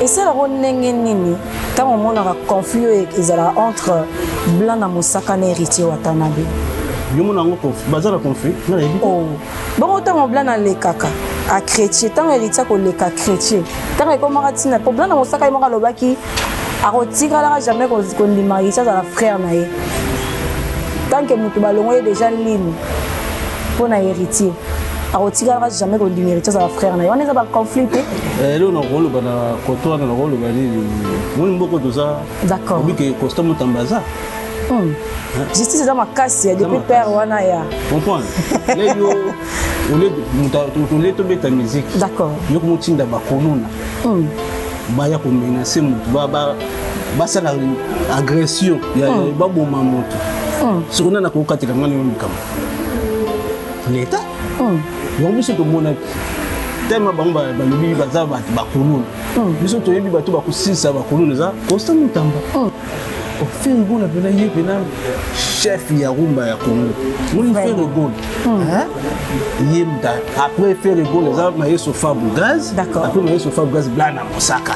Esalako ndenge nini ntango omonaka conflit oyo ezalaka entre Blanc na Mosaka na Héritier Watanabe? Yo mona yango baza na conflit nga nayebi. Oh. Bongo ntango Blanc alekaka a chrétien, ntango Héritier akoleka chrétien, ntango ekomaka ntina mpo Blanc na Mosaka ye moko alobaki akotikalaka jamais kondima Héritier azala frère na ye tant que moto balongo ye déjà linu mpo na Héritier akotikalaka jamais kondima Héritier azala frère na ye. Wana eza baconflit te. Eloko nakoloba na koto wana, nakoloba nini, moni mboko toza d'accord obike Constant Mutamba aza Justice eza makasi ya depuis père wana ya comprendre lelo ole tobeta musique. D'accord. Yo komotinda bakolona baya komenacer motu, basala agression, baboma motu. Soki nani akokatela ngani yo likambo? Leta. Yango biso tomonaki tema bango balobi baza bato bakuluna. Biso toyebi bato bakosilisa bakuluna eza Constant Mutamba. Ferre Gola mpena ye mpena chef ya rumba ya Congo. Moni Ferre Gola ye muta après Ferre Gola eza Mayeso Fabregas. Après Mayeso Fabregas, Blana Mosaka,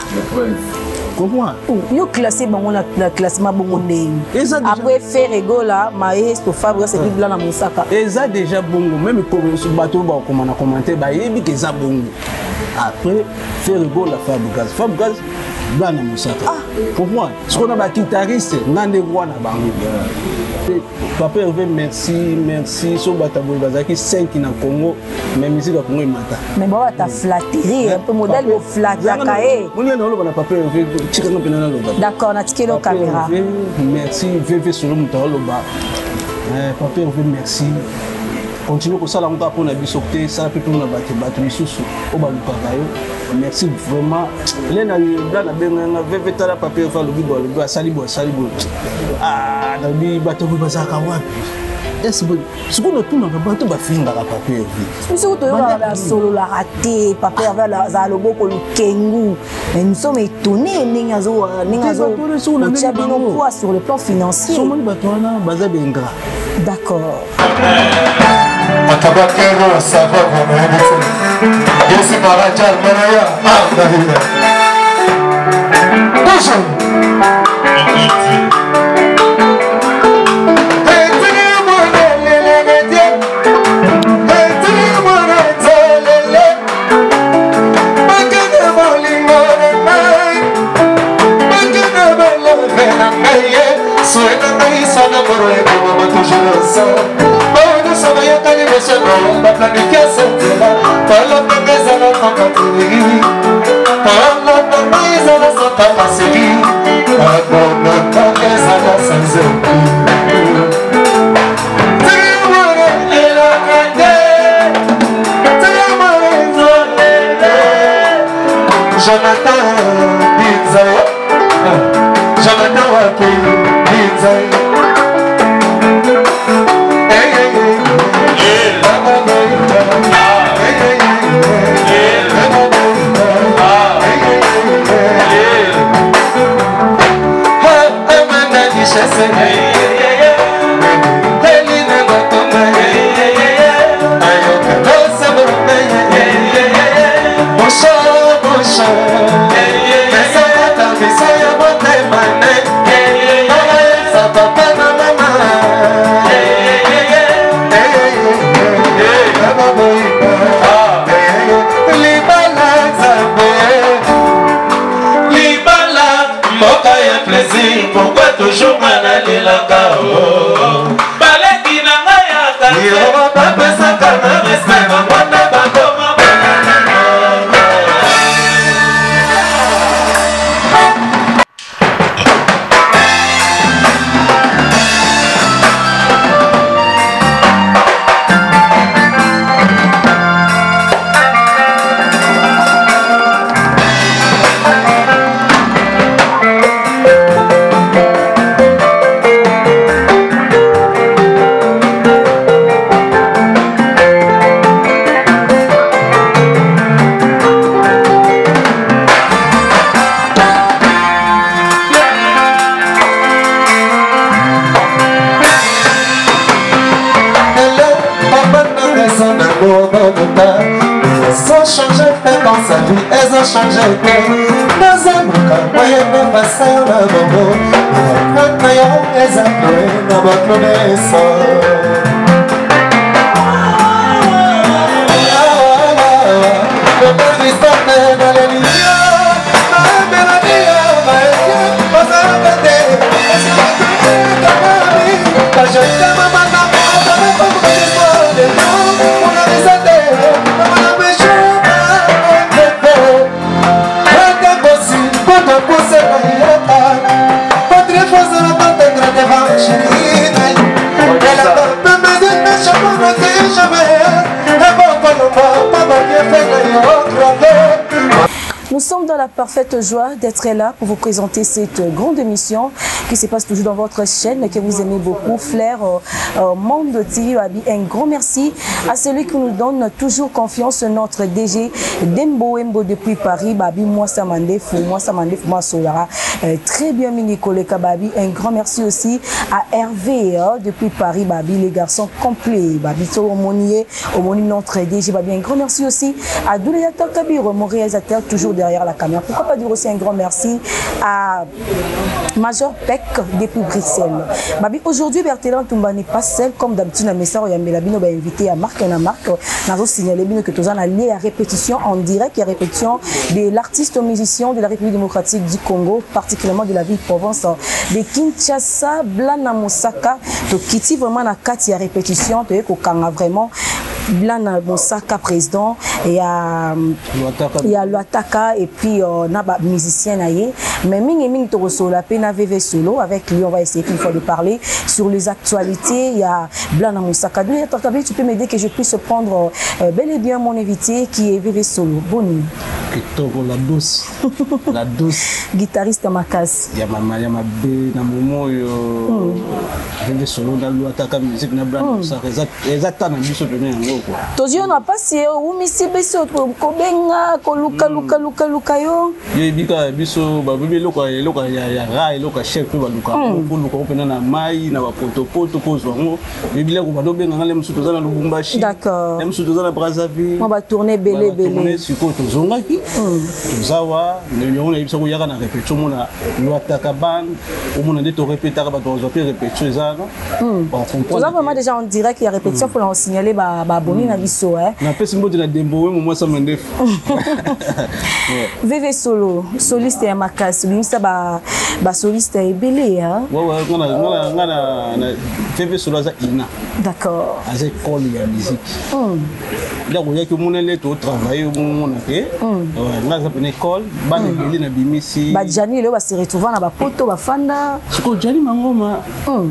comprends? Yo classé bango na classement bongo ndenge? Après Ferre Gola, Maestro Fabregas et puis Blana Mosaka. Eza déjà bongo. Même bato bakoma na commentaire bayebi ke eza bongo: après Ferre Gola, Fabregas, Fabregas, Blana Mosaka. Comprends? Sikoyo na baguitariste, nga nde roi na bango. Papa Hervé, merci, merci. So bato boye bazalaki 5 na Congo, mais musique ya Congo emata. Mais bawata flatterie un peu modèle boflataka ye. Moninga naoloba na papa Hervé, tikanga mpena naloba. D'accord, natikeli o caméra. Merci. Vv solo moto aoloba. Papa Hervé, merci. Continue kosala yango kaka mpona biso te, sala mpe mpona bato misusu oyo balukaka yo. Merci vraiment. Le na bla na benga vv, tala, papa Hervé alobi boye, alobi asali boye, asali boye. Nalobi bato boye bazalaka wapi? Ese sikoyo natunaka bato bafingaka papa Hervé. Biso toyokaka basololaka te. Papa Hervé azala loboko lukengu, mais nous sommes étonnés ndenge ndenge azotia bino poids sur le plan financier. Somoni bato wana baza baingrats. D'accord. Atabakero ça va vraiment. Yesu Maraja Manaya. Ah, bonjour. Jonathan Binza, Jonathan Waki Binza. Hey, hey, hey. Hey, hey, hey. Hey, hey, hey. Richesse Eline Batome Ayoka Nosambe Bosho bosho Mesayaka biso ya motema ne Sa papa na mama. Mama boyika Libala Nzambe. Libala mboka ya plaisir, pourquoi toujours nga nalelaka? O baleki na ngai ya quartier bapesaka na respect, bango nde bakoma. Ezochanger te dans sa vie, ezochanger te. Oza makambo yebe pasa yo na bango Empreinte na yo eza cloe na baklonesa. Nous sommes dans la parfaite joie d'être là pour vous présenter cette grande émission qui se passe toujours dans votre chaîne que vous aimez beaucoup, Flair Monde TV. Un grand merci à celui qui nous donne toujours confiance, notre DG Dembo Embo depuis Paris, Babi Mwasa Mandefu, Mwasa Mandefu, Mwasa Solara. Très bien, Mini Koleka Babi. Un grand merci aussi à Hervé depuis Paris, Babi, les garçons complets, Babi Omonier, Omoni, notre DG Babi. Un grand merci aussi à Douléateur Kabir, mon réalisateur, toujours derrière la caméra. Pourquoi pas dire aussi un grand merci à Major Peck depuis Bruxelles. Babi, aujourd'hui, Berthelin Ntumba n'est pas seul, comme d'habitude, na message, il y a Mélabino, bah, invité à Marc, na Marc, n'a signalé bino que tous en allié à répétition en direct, à répétition de l'artiste musicien de la République démocratique du Congo, particulièrement de la ville province de Kinshasa, Blana Mosaka, to kiti vraiment na kati ya répétition, to yeko kanga vraiment Blana Mosaka président et à Luataka et puis na ba musicien na ye, mais mingi mingi to sola pe na VV solo avec lui on va essayer une fois de parler sur les actualités. Il y a Blana Mosaka. Tu peux m'aider que je puisse prendre bel et bien mon invité qui est VV Solo. Bonne nuit. Kitoko, la douce. La douce. Guitariste Makas. Ya mama, ya mabe, na momo yo. VV Solo na Luataka musique na Blana Mosaka. Eza na biso pene yango quoi. Tozio na pasi o umisi biso ko benga ko luka luka luka luka yo. Yo bika biso ba bibi loka loka ya ya ra loka chef pe ba luka ko luka ko pena na mai na ba poto poto ko zwango. Biblia ko ba benga ngale musu toza na Lubumbashi. D'accord. Musu toza na Brazzaville. On va tourner belé belé. Siko tozongaki. Tozawa ne on biso ko yaka na répétition mona Luataka band au mona nde to répétaka ba to pe répétition eza no. Bon, comprendre. Toza vraiment déjà en direct il y a répétition pour leur signaler ba ba abonné na biso hein. Na pesi mbote na Dembo we moi ça mandef. VV Solo, soliste ya makasi, bimisa ba ba soliste ebele hein. Ouais ngana ngana na VV Solo aza ina. D'accord. Aza école ya musique. Là ko yaki monele to travailler mona ke. Nga za pene école, ba ebele na bimisi. Ba Gianni le ba se retrouver na ba poto ba fanda. Siko Gianni Mangoma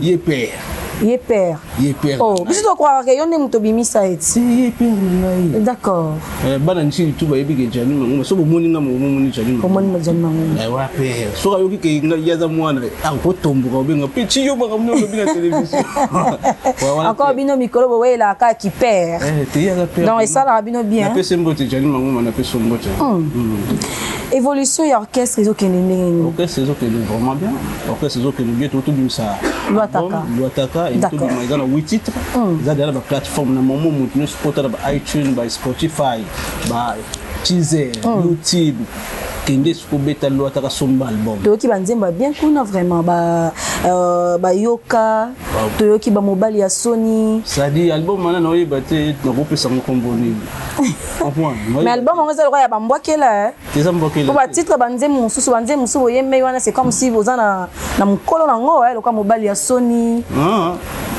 ye père. Ye père. Ye père. Oh, biso to croire que yonde muto bimisa eti. Ye père ngai. D'accord. Bana nchi tu ba yebi ke Gianni Mangoma so bomoni nga momoni Gianni Mangoma. Bomoni Gianni Mangoma. Eh wa père. So ka yoki ke nga yaza mwana ako tomboka obenga petit yo baka mno lobi na télévision. Encore bino mikolo bo wela ka ki père. Eh te yaza père. Donc ça la bino bien. Na pese mbote Gianni Mangoma na pese mbote. Évolution ya orchestre ezo kende ndenge nini? Orchestre ezo kende vraiment bien. Orchestre ezo kende bien tout bimisa. Luataka. Luataka et tout bimisa na 8 titres. Eza dans la plateforme na momo mutu nyonso kota na ba iTunes, ba Spotify, ba Deezer, YouTube. Kende siko beta Luataka somba album. Toyoki ba nzemba bien kuna vraiment ba ba yoka, toyoki ba mobali ya Sony. Ça dit album mana na oyeba te na kopesa ngo kombo nini. Mais album on eza lokola ya bambwakela. Eza mbwakela. Po ba titre ba nzembo mosusu ba nzembo mosusu boyembe wana c'est comme si boza na na mokolo nango lokola mobali ya Sony. Ah.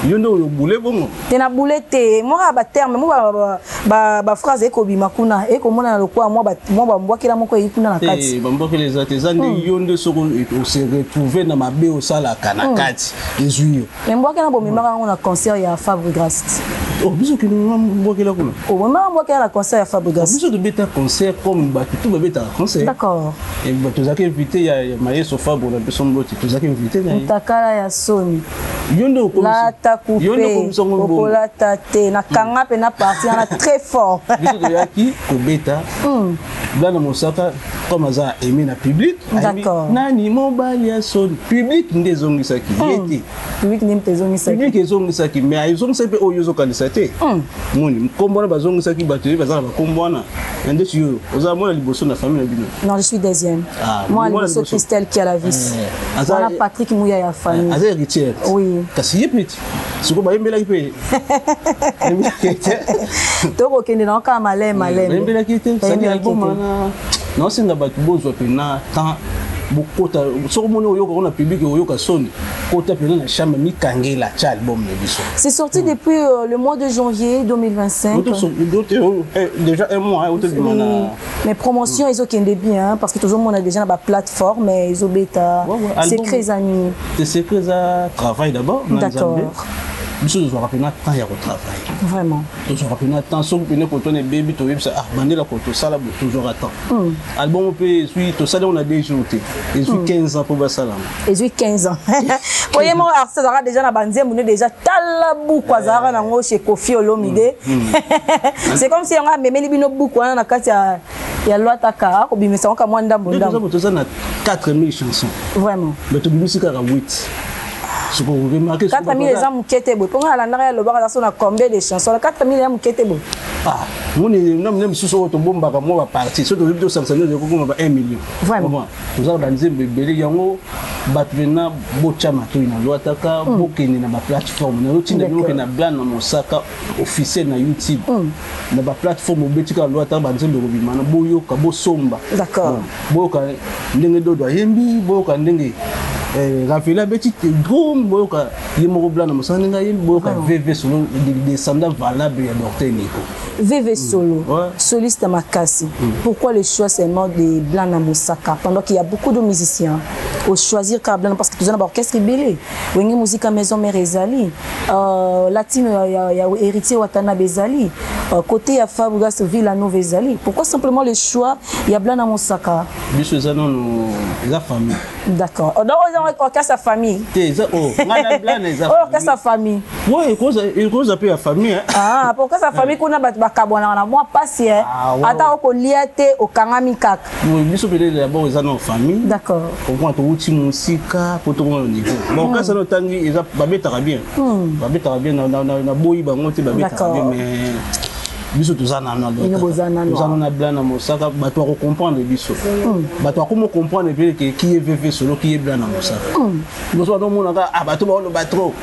Yo ndo bule bongo. Te na bule te, moi ba terme, moi ba ba phrase ekobima kuna, ekomona na lokwa moi ba moi ba mbwakela moko eyi kuna na kati. Te ba mbwakela eza te, eza nde yo nde soko o se retrouver na mabe osala kana kati. Ezui yo. Mais mbwakela bomemaka yango na concert ya Fabregas. Oh, biso ke mbwakela kuna. Oh, bomemaka mbwakela na concert ya Fabregas. Biso tobeta concert comme bato tout babetaka concert. D'accord. Et bato tozalaki invité ya Mayeso Fabre na biso mbote, tozalaki invité na ye. Mutakala ya Sony. Yo nde okomisi. Lata coupe. Yo nde okomisi yango bongo. Okolata te. Na kanga pe na parti, na très fort. Biso toyaki kobeta. Blana Mosaka, Comme aza aimé na public, ayebi nani mobali ya soni. Public nde ezongisaki ye te. Public nde moto ezongisaki. Public ezongisaki, mais ezongisaki mpe oyo ozokanisa te. Moni nkombo wana bazongisaki, bato ye baza na bakombo wana na ndeti yo oza mwana liboso na famille na bino? Non, je suis deuxième. Ah, moi mwana liboso liboso. Christelle Kialavis. Eh, wana Patrick Muya ya famille. Aza héritière. Oui. Kasi ye mpe ti sikoyo bayembelaki mpe, bayembelaki te. Tokokende na kaka maleme maleme. Bayembelaki te sadi Bayembelaki album te. wana. Naosenga bato bozwa mpena temps, bokota. Soki omoni oyoka ngo na public, oyoka soni, kota mpena na chambre, mikangela, tia album na biso. C'est sorti depuis le mois de janvier 2025. Déjà un mois otobima na Oui. Mais promotion ezokende bien, hein, parce que tozomona déjà na baplateforme ezobeta. Ouais, Secret eza nini? Te, secret eza travail d'abord na Nzambe. Biso tozwaka mpena temps ya kotravaille. Tozwaka mpena temps. Soki pene kotona ebebi, toyebisa: ah, bandela ko tosala boye. Tozwaka temps. Album mpe ezwi, tosali yango na 2 jours te, ezwi 15 ans mpo basala yango. Ezwi 15 ans po ye moko artiste azalaka déjà na banzembo nde déjà. Tala buku azalaka nango chez Kofi Olomide. C'est comme si yango amemeli bino buku wana na kati ya Lwataka, akobimisa yango ka mwa ndambo Nde toza ndambo. bo toza na 4000 chansons, mais tobimisi kaka 8. Soko remarque 4000 eza moke te boye, mpo ngai alandaka, ya lobaka aza so na combien de chansons? 4000 eza moke te boye. Ah, moni na misusu oyo tobombaka mwa bapartie, so toyebi tosangisa nyonso, ekokoma ba 1 million. Toza na banzembo ebele. Yango bato mpena botya matoi na Lwataka, bokende na baplateforme nazotinda bino. Bokende na Blana Mosaka officiel na YouTube, na baplateforme obeti kaka Lwataka, banzembo ekobima na boyoka, bosomba. Bon, boyoka ndenge Dodo ayembi, boyoka ndenge Raveli abeti drum, boyoka ye moko Blana Mosaka ndenge ayembi, boyoka VV Solo, descendant valable ya Docteur Nico. VV Solo, soliste makasi. Pourquoi le choix seulement de Blana Mosaka pendant qu'il y a beaucoup de musiciens? Au choisir car Blana, parce que tout ça orchestre ebele. Wenge Musica Maison Mère ezali. Latino ya Héritier Watanabe ezali. Côté ya Fabregas Villanova ezali. Pourquoi simplement le choix ya Blana Mosaka? Biso eza nano, eza famille. D'accord. Oh, donc orchestre ya famille. Te, eza oh, ngai na Blana eza Oh, orchestre ya famille. Ouais, ekoza mpe ya famille, hein. Ah, pour orchestre ya famille kuna bato bakabwanaka na mwa pasi, eh. Ah, ouais. Ata okolia te, okangami kaka. Oui, biso peut-être d'abord eza na famille. Comprendre, towuti mosika po tokoma na niveau bon. Kasi na otangi eza babetaka bien, babetaka bien na boyi bango te, babetaka bien, mais biso toza nano. Bino boza nano. Toza nano na Blana Mosaka. Bato bakocomprendre biso, bato bakoma comprendre mpe ke qui est VV Solo, qui est Blana Mosaka. Liboso bazomonaka: ah, bato baoloba trop,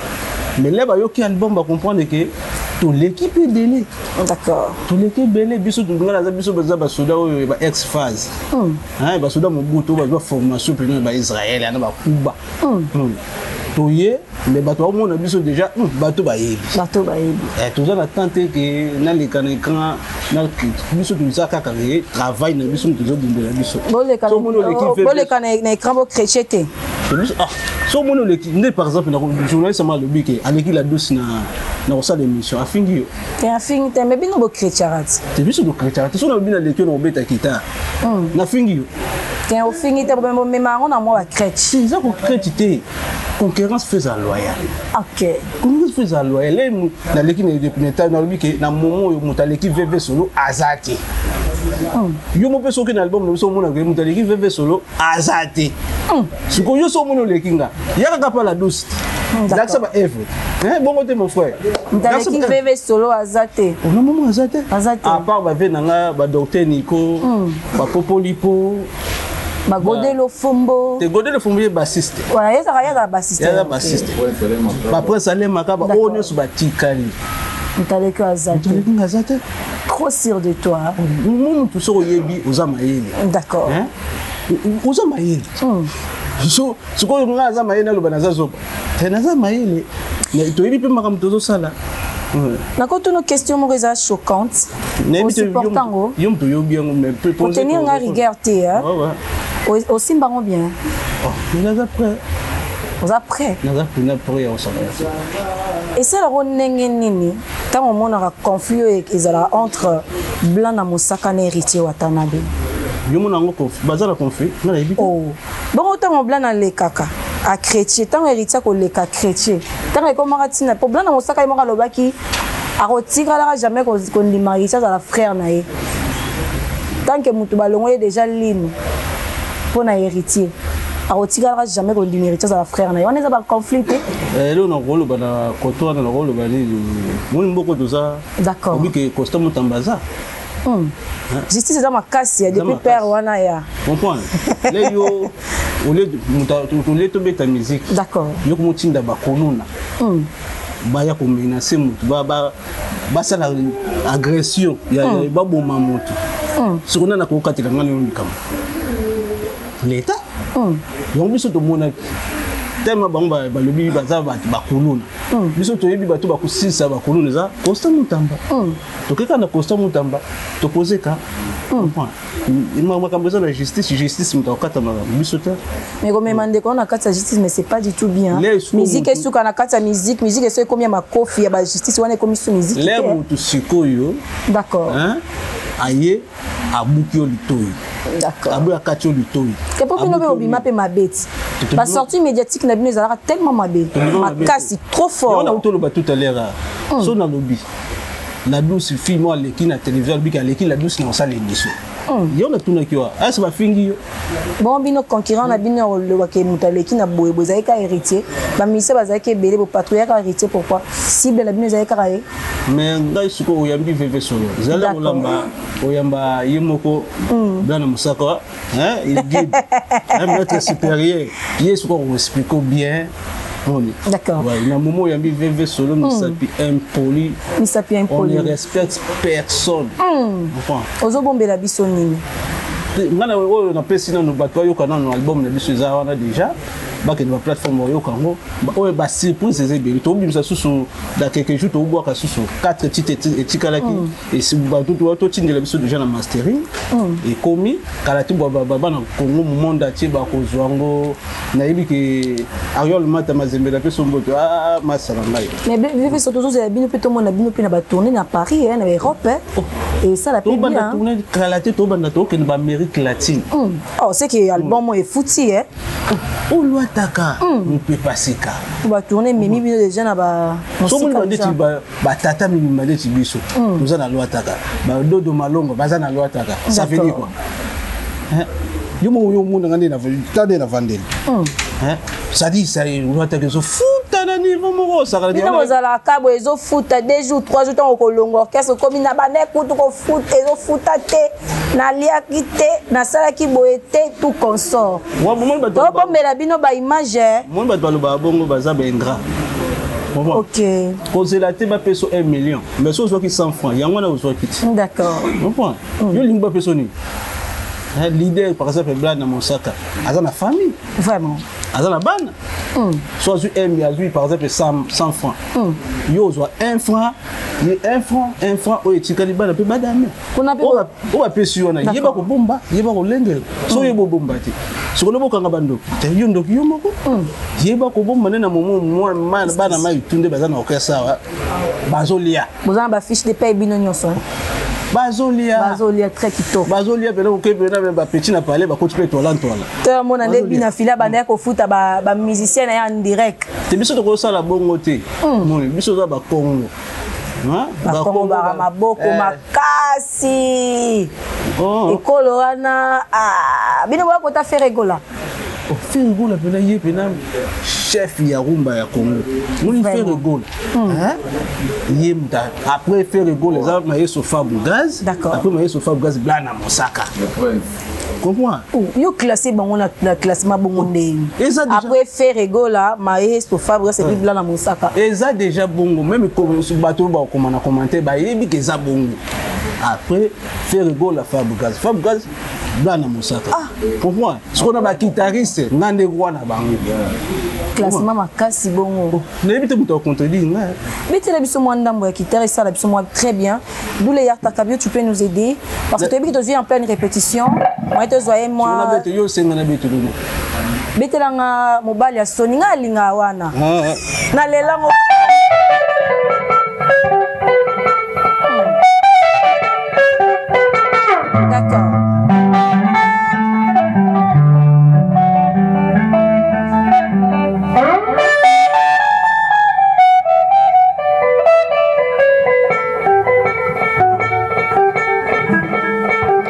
mais le bayoki album, bacomprendre ke toleki mpe ebele. Toleki ebele. Biso ngai naza, biso baza basoda oyo ba ex phase, basoda Mobutu oyo bazwa formation pene na baIsrael ana bakuba. Toye, mais bato baomona biso déjà, bato bayebi. Bato bayebi. Toza na temps te ke naleka na écran na biso. Toza kaka ke travail na biso, moto ezobundela biso. Boleka So omoni oleki boleka na écran, bochrétien te. Ah, so omoni oleki nde, par exemple journaliste ama alobi ke aleki la douce na kosala émission, afingi yo. Te, afingi te, mais bino bochrétiaka ti. Te, biso tochrétiaka te. So nalobi naleki yo na kobeta guitare, nafingi yo. Te, ofingi te, bomema yango na mwa bachrétien. Te, eza kochrétien te. Concurrence faut ezala loyale. Concurrence faut ezala loyale. Naleki na nalobi ke na momo oyo moto aleki VV Solo aza te. Yo mo mpe soki na album na biso omonaka moto aleki VV Solo aza te. Sikoyo yo so omoni oleki nga, ya kaka pa la douce, lakisa ba œuvre. Bongo te, mon frère. Moto aleki VV Solo aza te. Na momo aza te. Aza te. À part bave na nga, badocteur Nico, bapopolipo. Bagodelo Fombo. Te, Godelo Fombo ye bassiste. Voilà, ezalaka, ye azala bassiste. Ye aza bassiste. Baprince alemaka, baoyo nyonso batikali. Moto aleki aza moto te. Aleki nga aza te. Trop sûr de toi. Mo motu soki oyebi oza mayele. D'accord. Hein? Oza mayele. So sikoyo nga aza mayele, naloba naza zoba te, naza mayele. Toyebi mpe makambo tozosala. Nakotuna question moko eza choquante. Nayebi te. Osupporte yango? Yo moto oyobi yango, mais otenir nga rigueur te, hein? Ouais. Osimba yango bien. Oh, mais naza prêt. Oza prêt. Naza mpena prêt ya kosala. Esalaka ndenge nini ntango omonaka conflit oyo ezalaka entre Blana Mosaka na Héritier Watanabe? Yo mona yango, baza na conflit? Nga nayebi te. Oh. Bongo ntango Blana alekaka achrétien, ntango Héritier akoleka chrétien, ntango ekomaka ntina po Blana Mosaka ye moko alobaki akotikalaka jamais kondima Héritier azala frère na ye tant que moto balongoli déjà lino. Mpo na héritier akotikalaka jamais kondima héritier azala frère na ye, wana eza baconflit te. Eloko nakoloba na koto wana, nakoloba nini? Moni mboka toza. D'accord. Obike Constant Mutamba aza. Justice eza makasi ya depuis père wana ya Comprendre le yo olie tobeta musique. D'accord. Yo komotinda bakolona baya komenacer motu, basala agression, baboma motu. Soki nani akokatela ngani oyo likambo? Leta. Yango biso tomonaki tema bango balobi baza bato bakuluna. Biso toyebi bato bakosilisa bakuluna eza Constant Mutamba. Tokeka na Constant Mutamba, topose ka makambo eza na justice. Justice moto akokata makambo, biso te. Mais komema ndeko na kati ya justice, mais c'est pas du tout bien. Musique esuka na kati ya musique. Musique eso ekomi ya makofi ya bajustice, wana ekomi su musique. Le motu sikoyo. D'accord. Aye abuki yo litoi. D'accord. Aboyi akati yo litoi. Te, po bino mpe obima mpe mabe ti basortie médiatique na bino ezalaka tellement mabe makasi, trop fort. Yango toloba tout à l'heure, so nalobi la douce fille mo aleki na télévision, alobiki aleki la douce na kosala émission. Yo natunaki wa ase bafingi yo. Bon, bino concurrent na bino olobaki moto aleki na boye boye ezalaki kaka héritier. Baministère bazalaki ebele, bopatrouillaka héritier. Pourquoi cible na bino ezalaki kaka ye? Mais ngai sikoyo oyambi veve solo, ezali kolamba, oyamba ye moko Blana Mosaka, il guide maître supérieur, ye sikoyo koexplique bien. D'accord. Ouais, na moment oyambi veve solo, misapi impoli. Misapi impoli. On ne respecte personne. Ozobombela biso nini? Nga na oyo napesi nano bato bayoka nano album na biso eza wana déjà, bakende baplateforme bayoka yango. Oyo basurprise eza ebele, tobimisa susu dans quelques jours, tobwaka susu 4 titres etikalaki, bato totindela biso déjà na mastering, ekomi kala te. Bana Congo, monde entier bakozwa yango. Nayebi ke Ariol Mata Mazembela mpe somboto masala ngai. Mais biso tozozela bino mpe tomona bino mpe na batournée na Paris, na baEurope, esala mpe bien. Tournée kala te, tobanda tokende baAmérique latine. Oh, c'est que album oyo efuti. Olwataka mope pasika. Batournée ememi bino déjà na ba Somoni bandeti batata mibimba neti biso toza na lwataka, badodo malongo baza na lwataka. Ça veut dire quoi? Yo moko yo omonanga nde ta nde navandeli, c'est-à-dire ça lwataka ezofuta na niveau moko osakala. Bino bozalaka boye, ezofuta 2 jours, 3 jours, ntango kolonga orchestre okomi na bande kutu kofuta, ezofuta te, naliaki te, nasalaki boye te, tout consort. Tobombela bino baimage. Moni bato balobaka bongo baza baingrat. Ok. Kozela te bapesa 1 million, mais so ozwaki 100 francs, yango wana ozwaki te. D'accord. Comprend? Yo olingi bapesa nini? Leader par exemple Blana Mosaka aza na famille. Vraiment. Aza na bana. So azwi m azwi par exemple 100 francs, yo ozwa 1 franc, ye 1 franc, 1 franc oyo etikali bana mpe badame. Oyo bapesi yo wana, yeba kobomba, yeba kolengela. So oyeba obomba te, sikono bokanga bandoki te, yo ndoki yo moko. Yeba kobomba nde na momo bana mai tunde baza na orchestre awa bazolia. Boza na bafiche de paye bino nyonso? Bazolia. Bazolia très kitoko. Bazolia pena, oke pena bapeti na pale, bakoti mpe tola ntwala. To mona nde bina fila banda kofuta bamusicien na ye en direct. Te, biso tokosala bongo te. Moni biso toza Bakongo. Bakongo baka maboko makasi. Ekolo wana bino boya Ferre Gola. Ferre Gola mpena, ye mpena chef ya rumba ya Congo. Moni Ferre Gola ye muta. Après Ferre Gola eza Mayeso Fabregas. Après Mayeso Fabregas, Blana Mosaka. Comprends? Yo classé bango na classement bongo ndenge? Après Ferre Gola, Maestro Fabregas et puis Blana Mosaka. Eza déjà bongo. Même bato bakoma na commentaire, bayebi ke eza bongo. Après Ferre Gola, Fabregas, Fabregas, Blana Mosaka. Comprends? Sikoyo na baguitariste, nga nde wana bango. Classement makasi bongo. Nayebi te moto acontredire nga. Betela biso mwa ndambo ya guitare, esala biso mwa très bien. Doule Yartaka Bio, tu peux nous aider parce que toyebi ke tozwi en pleine répétition, moye tozwa ye mwa. Yo osenga na betelo. Betelanga mobali ya soni, nga alingaka wana, nalelango. D'accord.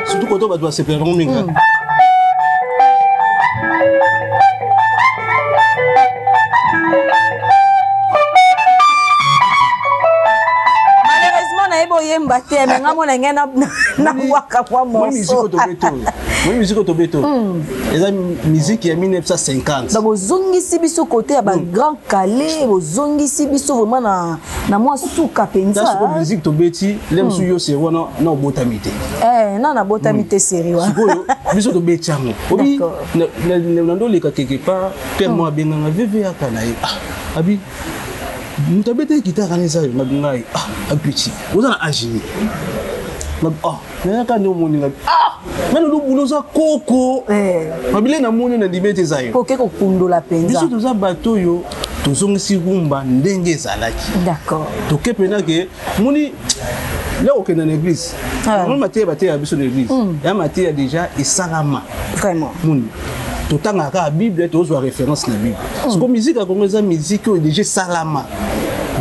Surtout koto bato basepelaka mingi. Koyemba te, me nga mona ngai nabwaka mwa morceau. Moi, musique tobeto eza musique ya 1950. Donc bozongisi biso côté ya bagrand calé, bozongisi biso vraiment na mwa suka mpenza. Sikoyo musique tobeti le mosusu, yo seri wana na obotami te. Na nabotami te, seri wana. Sikoyo biso tobeti yango obi na ndoleka quelque part, père mo abenganga veve yaka na ye. Ah, abi moto abetaki guitare wana eza yo. Ngabi ngai, ah, apeti oza na age nini? Ah, nayaka nde omoni ngabi, ah, ngai nalobula oza koko mabile, namoni na ndimi ete eza yo. Koke kokundola mpenza. Biso toza bato oyo tozongisi rumba ndenge ezalaki. Toke mpena ke moni leo okenda na église, moni mateya bateya biso na église ya mateya déjà esalama. Moni totangaka kaka Bible, tozwa référence na Bible. Siko musique ya Kongo eza musique oyo déjà esalama.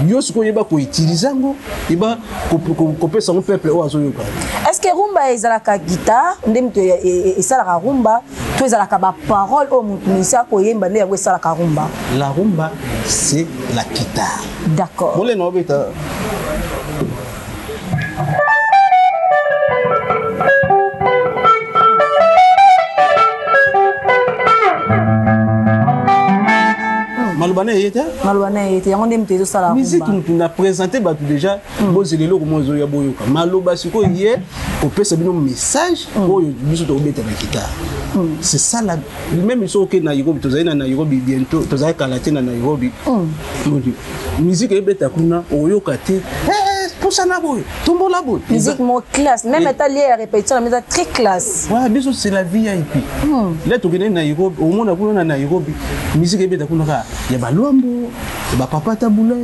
Yo sikoyo oyeba koutiliser yango, yeba kopesa yango peuple oyo azoyoka. Est ce que rumba ezalaka guitare nde moto esalaka rumba, to ezalaka baparole oyo moto misi akoyemba nde yango esalaka rumba? La rumba, c'est la guitare. Molena obeta. Maloba na ye te. Maloba na ye te, yango nde moto ezosala. Musique, motu na présente bato déjà, bozela eloko moko ezoya, boyoka maloba. Sikoyo ye kopesa bino message oyo biso tokobeta na guitare, c'est ça. La même soki oke Nairobi, tozali na Nairobi bientôt, tozali kala te na Nairobi, musique ebeta kuna, oyoka te pusana boye, tombola boye. Musique mo classe, même ata lié ya répétition na eza très classe. Ouais, biso c'est la VIP. Là tokende Nairobi, omona kuna na Nairobi musique ebeta kuna kaka ya balwambo, ya bapapa Tabula,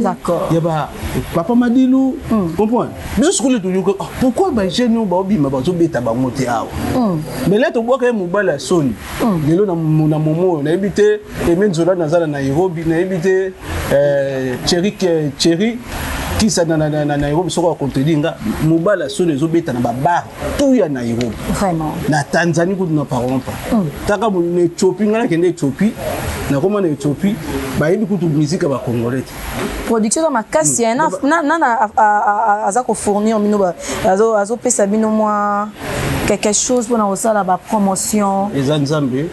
ya bapapa Madilu, comprendre? Biso sikoyo toyoka, ah, pourquoi bajeune oyo baobima bazobeta bango te awa? Mais là tobwaka ye mobali ya soni. Lelo na momo oyo nayebi te, Eme Nzola naza na Nairobi, nayebi te Thierry Kisa na Nairobi, soko akontedi nga, mobali ya soni ezobeta na babar tout ya Nairobi. Na Tanzanie kutu na parlons pas. Taka na Éthiopie, ngai nakende Éthiopie, nakoma na Éthiopie, bayebi kutu musique ya bacongolais te. Production eza makasi, nana aza kofournir bino, azopesa bino mwa quelque chose mpona kosala bapromotion? Eza Nzambe.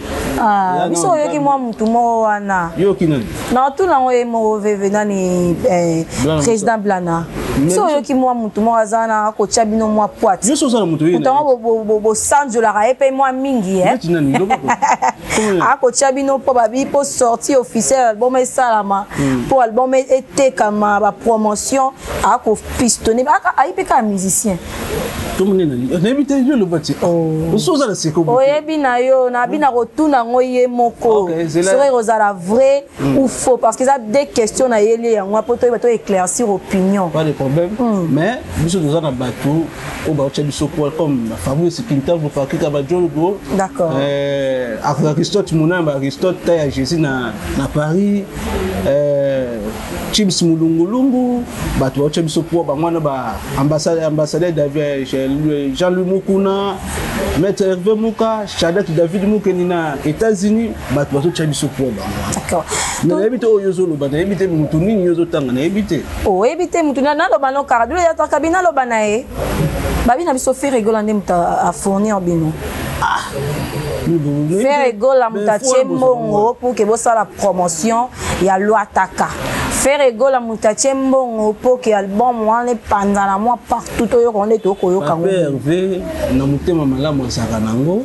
Biso oyoki mwa mutu moko wana. Yoki nani? Na otuna yango ye moko veve nani, président Blana. Biso oyoki mwa mutu moko aza wana akotya bino mwa poite. Nyonso oza na moto. Moto yango bosanjolaka ye mpe mwa mingi, akotya bino mpo babi mpo sortie officielle album esalama, mpo album etekama, bapromotion akopistonne, ayi mpe kaka musicien. Nayebi te, yo loba ti oso oza na seko. Oyebi na yo, nabi na kotuna yango ye moko soki ekozala vrai ou faux, parce que eza deux questions nayeli yango mpo toyeba, to éclaircir opinion. Pas de problème, mais biso toza na bato oyo baotya biso poil comme Fabrice Kintavu, Pakika Bajolgo. Aristote Monamba, Aristote ta ya Jésus na Paris, Chims Mulungulungu, bato baotya biso poids bango wana, ba ambassadeur David Jean-Louis Mukuna, maître Hervé Muka, Chadet David Mukeni na États-Unis, bato bazotya biso poids bango wana. Mais nayebi te oyo ozoloba, nayebi te motu nini yo ozotanga, nayebi te. Oyebi te motu naloba no kaka dule yataka bi naloba na ye, babi na biso Ferre Gola nde moto afournir bino. Ferre Gola moto atie mbongo pour ke bosala promotion ya Lwataka. Ferre Gola moto atie mbongo mpo ke album wana epanzana mwa partout, toyoka nde tokoyoka. Papa Hervé na motema malamu azalaka nango.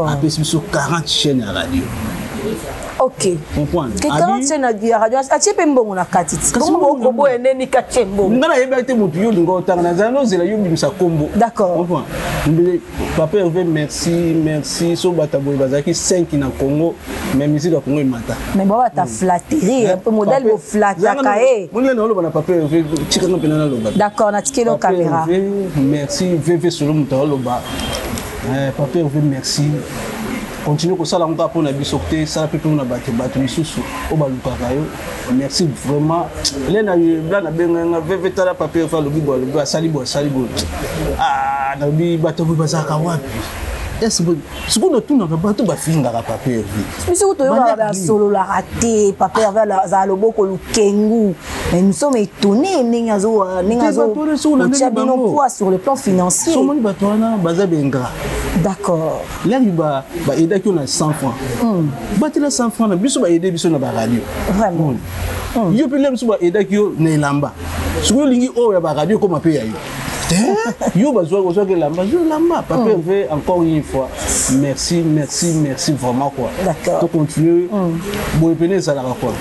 Apesi biso 40 chaîne ya radio. Comprendre? Ke 40 chaîne ya radio, atie mpe mbongo na kati ti bongo bokoboya ndeni katie mbongo? Nga nayebaki te motu yo olinga otanga, nazala nozela yo bimisa kombo. Comprendre? Papa Hervé, merci, merci. So bato boye bazalaki 5 na Congo, mais musique ya Congo emata. Mais bao bata flatterie un peu modèle boflataka ye. Monile na oloba na papa Hervé, tikanga mpena naloba. D'accord, natikeli yo caméra. Merci vv solo moto aoloba. Papa Hervé, merci. Continue kosala yango kaka mpona biso te, sala mpe mpona bato misusu oyo balukaka yo. Merci vraiment. Le na bla nabenga nga vv, tala, papa Hervé alobi boye, alobi asali boye, asali boye. Ah, nalobi bato boye bazalaka wapi? Sikoyo natunaka bato bafingaka Papa Hervé. Biso kutu toyokaka basololaka te. Papa Hervé azala loboko lukengu, mais nous sommes étonnés ndenge azo ndenge azotia bino poids sur le plan financier. Somoni bato wana baza baingrats. Laki baaidaki yo na 100 francs, batela 100 francs na biso, baaider biso na baradio. Yo mpe lia biso, baaidaki yo na elamba. Sikoyo olingi oyo ya baradio ekoma mpe ya yo te. Yo bazwaki elamba, zwa elamba. Papa Hervé, encore une fois, merci, merci, merci vraiment quoi. Tocontinue boye pene ezalaka quoi.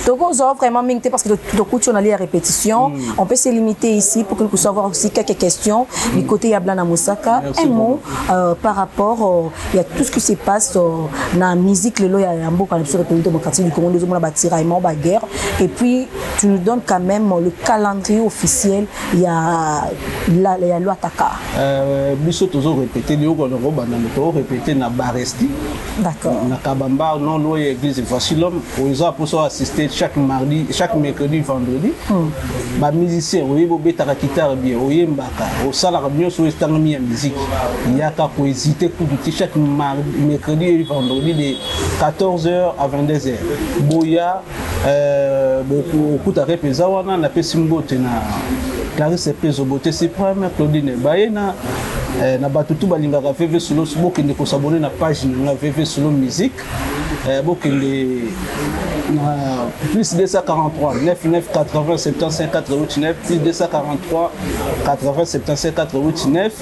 Tokozwa vraiment mingi te parce que tokuti on allait à répétition. On peut se limiter ici pour que nous puissions avoir aussi quelques questions du côté ya Blana Mosaka. Un mot par rapport il y a tout ce qui se passe na musique lelo ya mboka na biso, République démocratique du Congo, ndozomona batiraillement, baguerre, et puis tu nous donnes quand même le calendrier officiel ya loi Taka. Biso tozo répéter liyoko nango bandando, tozo répéter na Baresti. Na Kabamba, non loin église Voici l'homme. Oyo eza mposa assister chaque mardi, chaque mercredi, vendredi. Bamusicien oyebi, obetaka guitare bien, oyembaka, osalaka nyonso oyo etangami ya musique, yaka, kohésiter kutu te. Chaque mardi, mercredi et vendredi de 14h à 22h, boya okuta rep eza wana. Napesi mbote na Clarisse Pezo, Beauté Suprême, Claudine Bayena, na bato tu balingaka VV Solo. Bokende kos'abonner na page na nga VV Solo Musique. Bokende na plus 243 99 80 75 89, plus 243 80 75 89.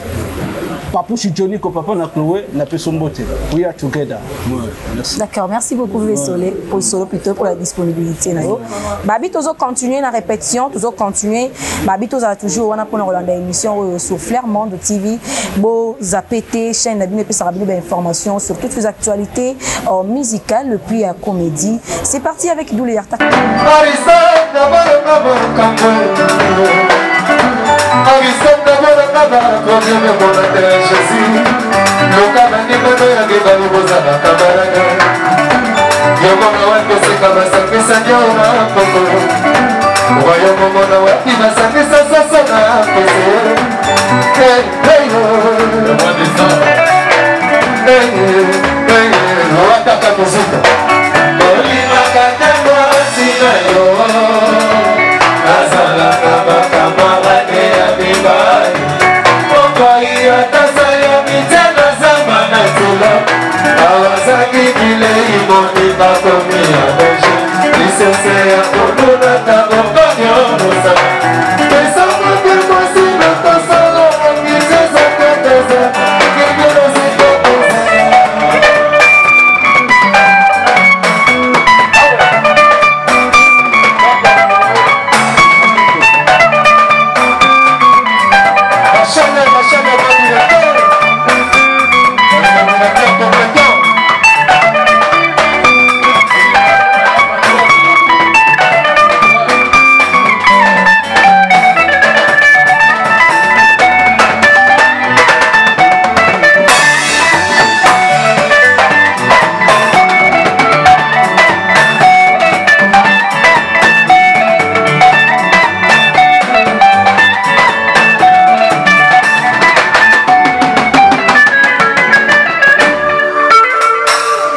Papouchi Johnny ko papa na Chloé, napesi mbote. We are together. Ouais, merci. D'accord, merci beaucoup ouais. Solé, pour Solo plutôt, pour la disponibilité na yo. Babi toujours continuer la répétition, toujours continuer. Babi toujours toujours on a pour la émission sur Flair Monde TV. Bo zapper chaîne na bino pesa bino information sur toutes les actualités musicales puis à comédie. C'est parti avec Doulé Yarta. Marisa, Jésus, luka bandimano yange balokozala kabaraka yomona wapi oseka basangisa nio na poko wayomomona wapi basangisa soso na pese. Wataka muzika olingaka te mwasi na yo azalaka bakamarade ya mibali mokai atasala mitie na zamba na nzela awazangi bilei moni bakomi ya danger lisese ya kolunaka bokonyo mosala esangoki mwasi na tosala ngizezakateza ngibelozikoteza. Machane, machane, mon directeur. Mon directeur compétent.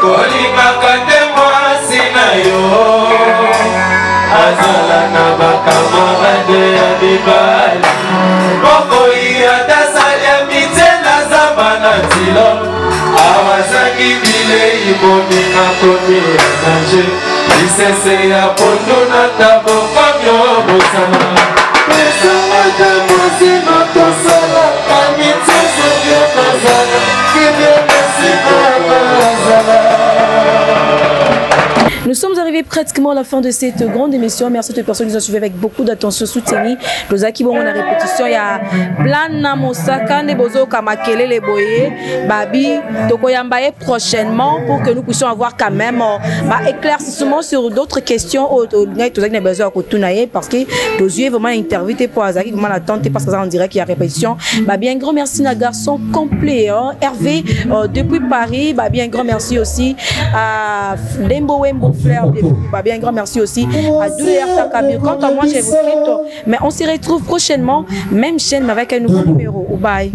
Kolingaka te mwasi na yo azala na bakamarade ya mibali mokoi atasali mitie na zamba na ntilo awazangi bilei moninga komi ya danger lisese ya pondu na tabo komi obosana esangaka mwasi notosalaka mitiezoki kozala kimiemesikazala. Nous sommes arrivés pratiquement à la fin de cette grande émission. Merci à toutes les personnes qui nous ont suivis avec beaucoup d'attention soutenue. Tozaki bongo na répétition ya Blana Mosaka ne bozo kamakelele boye Babi tokoyamba ye prochainement pour que nous puissions avoir quand même bah, éclaircissement sur d'autres questions oyo tozaki na besoin ya kotuna ye parce que tozwi vraiment interview te po azalaki vraiment l'attente parce que en direct ya répétition. Bah, bien grand merci na garçon complet, hein, Hervé depuis Paris. Bah, bien grand merci aussi à Lembo Wembo Fleur. Bah, bien grand merci aussi à Douleur Takabir. Quant à moi, je vous quitte, mais on se retrouve prochainement, même chaîne, mais avec un nouveau numéro. Bye.